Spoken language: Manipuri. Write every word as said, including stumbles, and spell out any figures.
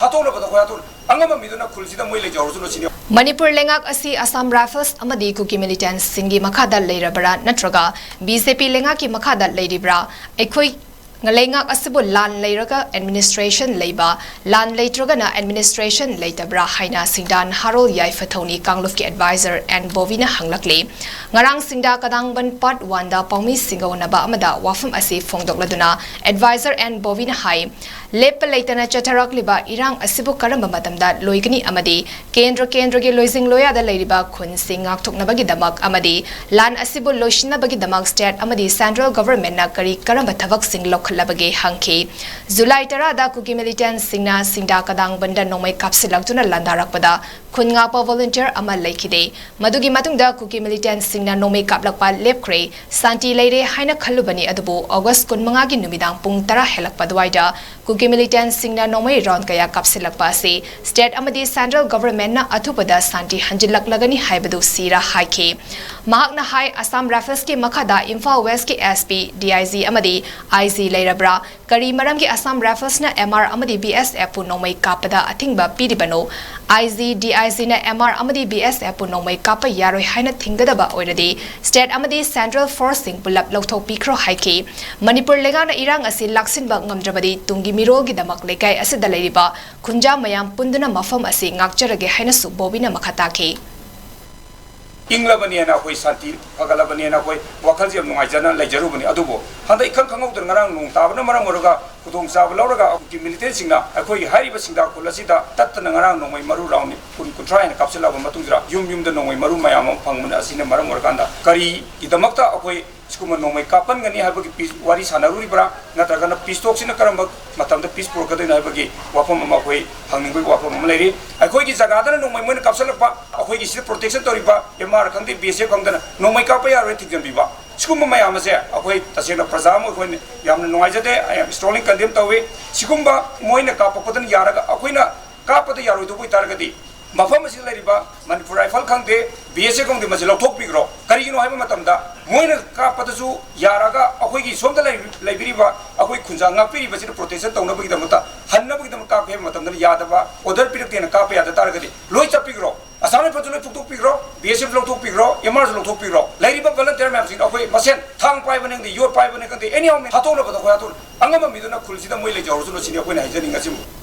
ꯍꯥꯠꯇꯣꯛꯅꯕꯗ ꯑꯩꯈꯣꯏ ꯍꯥꯠꯇꯣꯛꯅ ꯑꯉꯝꯕ ꯃꯤꯗꯨꯅ ꯈꯨꯜꯁꯤꯗ ꯃꯣꯏ ꯂꯩꯖꯍꯧꯔꯁꯅꯨ ꯁꯤꯅꯤ꯫ ꯃꯅꯤꯄꯨꯔ ꯂꯩꯉꯥꯛ ꯑꯁꯤ ꯑꯁꯥꯝ ꯔꯥꯏꯐꯜꯁ ꯑꯃꯗꯤ ꯀꯨꯀꯤ ꯃꯤꯂꯤꯇꯦꯟꯠꯁꯤꯡꯒꯤ ꯃꯈꯥꯗ ꯂꯩꯔꯕ꯭ꯔꯥ ꯅꯠꯇ꯭ꯔꯒ ꯕꯤ ꯖꯦ ꯄꯤ ꯂꯩꯉꯥꯛꯀꯤ ꯃꯈꯥꯗ ꯂꯩꯔꯤꯕ꯭ꯔꯥ? ꯑꯩꯈꯣꯏ ꯂꯩꯉꯥꯛ ꯑꯁꯤꯕꯨ ꯂꯥꯟ ꯂꯩꯔꯒ ꯑꯦꯗꯃꯤꯅꯤꯁꯇ꯭ꯔꯦꯁꯟ ꯂꯩꯕ, ꯂꯥꯟ ꯂꯩꯇ꯭ꯔꯒꯅ ꯑꯦꯗꯃꯤꯅꯤꯁꯇ꯭ꯔꯦꯁꯟ ꯂꯩꯇꯕ꯭ꯔꯥ ꯍꯥꯏꯅ ꯁꯤꯡꯗꯥ ꯅꯍꯥꯔꯣꯜ ꯌꯥꯏꯐ ꯊꯧꯅꯤ ꯀꯥꯡꯂꯨꯞꯀꯤ ꯑꯦꯗꯚꯥꯏꯖꯔ ꯑꯦꯟ ꯕꯣꯕꯤꯅ ꯍꯪꯂꯛꯂꯤ꯫ ꯉꯔꯥꯡ ꯁꯤꯡꯗꯥ ꯀꯗꯥꯡꯕꯟ ꯄꯥꯔꯠ ꯋꯥꯟꯗ ꯄꯥꯎꯃꯤꯁꯤꯡꯒ ꯎꯅꯕ ꯑꯃꯗ ꯋꯥꯐꯝ ꯑꯁꯤ ꯐꯣꯡꯗꯣꯛꯂꯗꯨꯅ ꯑꯦꯗꯚꯥꯏꯖꯔ ꯑꯦꯟ ꯕꯣꯕꯤꯅ ꯍꯥꯏ, ꯂꯦꯞꯄ ꯂꯩꯇꯅ ꯆꯠꯊꯔꯛꯂꯤꯕ ꯏꯔꯥꯡ ꯑꯁꯤꯕꯨ ꯀꯔꯝꯕ ꯃꯇꯝꯗ ꯂꯣꯏꯒꯅꯤ ꯑꯃꯗꯤ ꯀꯦꯟꯗ꯭ꯔ ꯀꯦꯟꯗ꯭ꯔꯒꯤ ꯂꯣꯏꯖꯤꯡ ꯂꯣꯌꯥꯗ ꯂꯩꯔꯤꯕ ꯈꯨꯟꯁꯤꯡ ꯉꯥꯛꯊꯣꯛꯅꯕꯒꯤꯗꯃꯛ ꯑꯃꯗꯤ ꯂꯥꯟ ꯑꯁꯤꯕꯨ ꯂꯣꯏꯁꯤꯟꯅꯕꯒꯤꯗꯃꯛ ꯁ꯭ꯇꯦꯠ ꯑꯃꯗꯤ ꯁꯦꯟꯇ꯭ꯔꯦꯜ ꯒꯚꯔꯟꯃꯦꯟꯠꯅ ꯀꯔꯤ ꯀꯔꯝꯕ ꯊꯕꯛꯁꯤꯡ ꯂꯧꯈꯠꯂꯕꯒꯦ ꯍꯪꯈꯤ꯫ ꯖꯨꯂꯥꯏ ꯇꯔꯥꯗ ꯀꯨꯀꯤ ꯃꯤꯂꯤꯇꯦꯟꯠꯁꯤꯡꯅ ꯁꯤꯡꯗꯥ ꯀꯗꯥꯡꯕꯟꯗ ꯅꯣꯡꯃꯩ ꯀꯥꯞꯁꯤꯜꯂꯛꯇꯨꯅ ꯂꯥꯟꯗꯥꯔꯛꯄꯗ ꯈꯨꯟ ꯉꯥꯛꯄ ꯚꯣꯂꯨꯟꯇꯤꯌꯔ ꯑꯃ ꯂꯩꯈꯤꯗꯦ꯫ ꯃꯗꯨꯒꯤ ꯃꯇꯨꯡꯗ ꯀꯨꯀꯤ ꯃꯤꯂꯤꯇꯦꯟꯠꯁꯤꯡꯅ ꯅꯣꯡꯃꯩ ꯀꯥꯞꯂꯛꯄ ꯂꯦꯞꯈ꯭ꯔꯦ꯫ ꯁꯥꯟꯇꯤ ꯂꯩꯔꯦ ꯍꯥꯏꯅ ꯈꯜꯂꯨꯕꯅꯤ, ꯑꯗꯨꯕꯨ ꯑꯣꯒꯁ ꯀꯨꯟꯃꯉꯥꯒꯤ ꯅꯨꯃꯤꯗꯥꯡ ꯄꯨꯡ ꯇꯔꯥ ꯍꯦꯜꯂꯛꯄ ꯑꯗꯨꯋꯥꯏꯗ ꯀꯨꯀꯤ ꯃꯤꯂꯤꯇꯦꯟꯠꯁꯤꯡꯅ ꯅꯣꯡꯃꯩ ꯔꯥꯎꯟ ꯀꯌꯥ ꯀꯥꯞꯁꯤꯜꯂꯛꯄ ꯑꯁꯤ ꯁ꯭ꯇꯦꯠ ꯑꯃꯗꯤ ꯁꯦꯟꯇ꯭ꯔꯦꯜ ꯒꯚꯔꯟꯃꯦꯟꯠꯅ ꯑꯊꯨꯕꯗ ꯁꯥꯟꯇꯤ ꯍꯟꯖꯤꯜꯂꯛꯂꯒꯅꯤ ꯍꯥꯏꯕꯗꯨ ꯁꯤꯔꯥ ꯍꯥꯏꯈꯤ꯫ ꯃꯍꯥꯛꯅ ꯍꯥꯏ, ꯑꯁꯥꯝ ꯔꯥꯏꯐꯜꯁꯀꯤ ꯃꯈꯥꯗ Imphal ꯋꯦꯁ꯭ꯠꯀꯤ S P, D I G ꯑꯃꯗꯤ ꯑꯥꯏ ꯖꯤ ꯂꯩꯔꯕ꯭ꯔꯥ? ꯀꯔꯤ ꯃꯔꯝꯒꯤ ꯑꯁꯥꯝ ꯔꯥꯏꯐꯜꯁꯅ ꯑꯦꯝ ꯑꯥꯔ ꯑꯃꯗꯤ ꯕꯤ ꯑꯦꯁ ꯑꯦꯐꯄꯨ ꯅꯣꯡꯃꯩ ꯀꯥꯞꯄꯗ ꯑꯊꯤꯡꯕ ꯄꯤꯔꯤꯕꯅꯣ? ꯑꯥꯏ ꯖꯤ, ꯗꯤ ꯑꯥꯏ ꯖꯤꯅ ꯑꯦꯝ ꯑꯥꯔ ꯑꯃꯗꯤ ꯕꯤ ꯑꯦꯁ ꯑꯦꯐꯄꯨ ꯅꯣꯡꯃꯩ ꯀꯥꯞꯄ ꯌꯥꯔꯣꯏ ꯍꯥꯏꯅ ꯊꯤꯡꯒꯗꯕ ꯑꯣꯏꯔꯗꯤ ꯁ꯭ꯇꯦꯠ ꯑꯃꯗꯤ ꯁꯦꯟꯇ꯭ꯔꯦꯜ ꯐꯣꯔꯁꯁꯤꯡ ꯄꯨꯂꯞ ꯂꯧꯊꯣꯛꯄꯤꯈ꯭ꯔꯣ ꯍꯥꯏꯈꯤ꯫ ꯃꯅꯤꯄꯨꯔ ꯂꯩꯉꯥꯛꯅ ꯏꯔꯥꯡ ꯑꯁꯤ ꯂꯥꯛꯁꯤꯟꯕ ꯉꯝꯗ꯭ꯔꯕꯗꯤ ꯇꯨꯡꯒꯤ ꯃꯤꯔꯣꯜꯒꯤꯗꯃꯛ ꯂꯩꯀꯥꯏ ꯑꯁꯤꯗ ꯂꯩꯔꯤꯕ ꯈꯨꯟꯖꯥ ꯃꯌꯥꯝ ꯄꯨꯟꯗꯨꯅ ꯃꯐꯝ ꯑꯁꯤ ꯉꯥꯛꯆꯔꯒꯦ ꯍꯥꯏꯅꯁꯨ ꯕꯣꯕꯤꯅ ꯃꯈꯥ ꯇꯥꯈꯤ꯫ ꯏꯪꯂꯕꯅꯦꯅ ꯑꯩꯈꯣꯏ ꯁꯥꯟꯇꯤ ꯐꯒꯠꯂꯕꯅꯦꯅ ꯑꯩꯈꯣꯏ ꯋꯥꯈꯜꯁꯦ ꯌꯥꯝ ꯅꯨꯡꯉꯥꯏꯖꯅ ꯂꯩꯖꯔꯨꯕꯅꯤ꯫ ꯑꯗꯨꯕꯨ ꯍꯟꯗꯛ ꯏꯈꯪ ꯈꯪꯍꯧꯗꯅ ꯉꯔꯥꯡ ꯅꯣꯡ ꯇꯥꯕꯅ ꯃꯔꯝ ꯑꯣꯏꯔꯒ ꯈꯨꯗꯣꯡꯆꯥꯕ ꯂꯧꯔꯒ ꯑꯩꯈꯣꯏꯒꯤ ꯃꯤꯂꯤꯇꯦꯟꯠꯁꯤꯡꯅ ꯑꯩꯈꯣꯏꯒꯤ ꯍꯥꯏꯔꯤꯕ ꯁꯤꯡꯗꯥ ꯈꯨꯜ ꯑꯁꯤꯗ ꯇꯠꯇꯅ ꯉꯔꯥꯡ ꯅꯣꯡꯃꯩ ꯃꯔꯨ ꯔꯥꯎꯟ ꯀꯨꯟ, ꯀꯨꯟꯊ꯭ꯔꯥ ꯍꯦꯟꯅ ꯀꯥꯞꯁꯤꯜꯂꯛꯑꯕ ꯃꯇꯨꯡꯁꯤꯗ ꯌꯨꯝ ꯌꯨꯝꯗ ꯅꯣꯡꯃꯩ ꯃꯔꯨ ꯃꯌꯥꯝ ꯑꯃ ꯐꯪꯕꯅ, ꯑꯁꯤꯅ ꯃꯔꯝ ꯑꯣꯏꯔꯀꯥꯟꯗ ꯀꯔꯤꯒꯤꯗꯃꯛꯇ ꯑꯩꯈꯣꯏ ꯁꯤꯒꯨꯝꯕ ꯅꯣꯡꯃꯩ ꯀꯥꯞꯍꯟꯒꯅꯤ ꯍꯥꯏꯕꯒꯤ ꯄꯤ-, ꯋꯥꯔꯤ ꯁꯥꯟꯅꯔꯨꯔꯤꯕ꯭ꯔꯥ? ꯅꯠꯇ꯭ꯔꯒꯅ ꯄꯤꯁ ꯇꯣꯛꯁꯤꯅ ꯀꯔꯝꯕ ꯃꯇꯝꯗ ꯄꯤꯁ ꯄꯨꯔꯛꯀꯗꯣꯏꯅꯣ ꯍꯥꯏꯕꯒꯤ ꯋꯥꯐꯝ ꯑꯃ ꯑꯩꯈꯣꯏ ꯍꯪꯅꯤꯡꯕꯒꯤ ꯋꯥꯐꯝ ꯑꯃ ꯂꯩꯔꯤ꯫ ꯑꯩꯈꯣꯏꯒꯤ ꯖꯒꯥꯗꯅ ꯅꯣꯡꯃꯩ ꯃꯣꯏꯅ ꯀꯥꯞꯁꯤꯜꯂꯛꯄ, ꯑꯩꯈꯣꯏꯒꯤ ꯁꯤꯗ ꯄ꯭ꯔꯣꯇꯦꯛꯁꯟ ꯇꯧꯔꯤꯕ ꯑꯦꯝ ꯑꯥꯔ ꯈꯪꯗꯦ, ꯕꯤ ꯑꯦꯁ ꯑꯦꯐ ꯈꯪꯗꯅ ꯅꯣꯡꯃꯩ ꯀꯥꯞꯄ ꯌꯥꯔꯣꯏ ꯊꯤꯡꯖꯤꯟꯕꯤꯕ, ꯁꯤꯒꯨꯝꯕ ꯃꯌꯥꯝ ꯑꯁꯦ ꯑꯩꯈꯣꯏ ꯇꯁꯦꯡꯅ ꯄ꯭ꯔꯖꯥ ꯑꯃ ꯑꯩꯈꯣꯏꯅ ꯌꯥꯝꯅ ꯅꯨꯡꯉꯥꯏꯖꯗꯦ꯫ I am strongly condemn ꯇꯧꯏ꯫ ꯁꯤꯒꯨꯝꯕ ꯃꯣꯏꯅ ꯀꯥꯞꯄꯛꯄꯗꯅ ꯌꯥꯔꯒ ꯑꯩꯈꯣꯏꯅ ꯀꯥꯞꯄꯗ ꯌꯥꯔꯣꯏꯗꯧꯕ ꯑꯣꯏꯇꯥꯔꯒꯗꯤ ꯃꯐꯝ ꯑꯁꯤꯗ ꯂꯩꯔꯤꯕ ꯃꯅꯤꯄꯨꯔ ꯔꯥꯏꯐꯜ ꯈꯪꯗꯦ, ꯕꯤ ꯑꯦꯁ ꯑꯦꯐ ꯈꯪꯗꯦ, ꯃꯁꯤ ꯂꯧꯊꯣꯛꯄꯤꯈ꯭ꯔꯣ꯫ ꯀꯔꯤꯒꯤꯅꯣ ꯍꯥꯏꯕ ꯃꯇꯝꯗ, ꯃꯣꯏꯅ ꯀꯥꯞꯄꯗꯁꯨ ꯌꯥꯔꯒ ꯑꯩꯈꯣꯏꯒꯤ ꯁꯣꯝꯗ ꯂꯩ-, ꯂꯩꯕꯤꯔꯤꯕ ꯑꯩꯈꯣꯏ ꯈꯨꯟꯖꯥ ꯉꯥꯛꯄꯤꯔꯤꯕꯁꯤꯅ ꯄ꯭ꯔꯣꯇꯦꯛꯁꯟ ꯇꯧꯅꯕꯒꯤꯗꯃꯛꯇ, ꯍꯟꯅꯕꯒꯤꯗꯃꯛ ꯀꯥꯞꯀꯦ ꯍꯥꯏꯕ ꯃꯇꯝꯗ ꯌꯥꯗꯕ, ꯑꯣꯔꯗꯔ ꯄꯤꯔꯛꯇꯦꯅ ꯀꯥꯞꯄ ꯌꯥꯗ ꯇꯥꯔꯒꯗꯤ, ꯂꯣꯏ ꯆꯠꯄꯤꯈ꯭ꯔꯣ꯫ ꯑꯁꯥꯝ ꯔꯥꯏꯐꯜꯁꯨ ꯂꯣꯏ ꯐꯨꯛꯇꯣꯛꯄꯤꯈ꯭ꯔꯣ, ꯕꯤ ꯑꯦꯁ ꯑꯦꯐ ꯂꯧꯊꯣꯛꯄꯤꯈ꯭ꯔꯣ, ꯑꯦꯝ ꯑꯥꯔꯁꯨ ꯂꯧꯊꯣꯛꯄꯤꯈ꯭ꯔꯣ꯫ ꯂꯩꯔꯤꯕ ꯚꯣꯂꯟꯇꯤꯌꯔ ꯃꯌꯥꯝꯁꯤꯡ ꯑꯩꯈꯣꯏ ꯃꯁꯦꯟ ꯊꯥꯡ ꯄꯥꯏꯕꯅꯤ ꯈꯪꯗꯦ, ꯌꯣꯠ ꯄꯥꯏꯕꯅꯤ ꯈꯪꯗꯦ, ꯑꯦꯅꯤ ꯍꯥꯎ ꯍꯥꯠꯇꯣꯛꯅꯕꯗ ꯑꯩꯈꯣꯏ ꯍꯥꯠꯇꯣꯛꯅ ꯑꯉꯝꯕ ꯃꯤꯗꯨꯅ ꯈꯨꯜꯁꯤꯗ ꯃꯣꯏ ꯂꯩꯖꯍꯧꯔꯁꯅꯨ ꯁꯤꯅꯤ ꯑꯩꯈꯣꯏꯅ ꯍꯥꯏꯖꯅꯤꯡꯉꯁꯤꯕꯨ꯫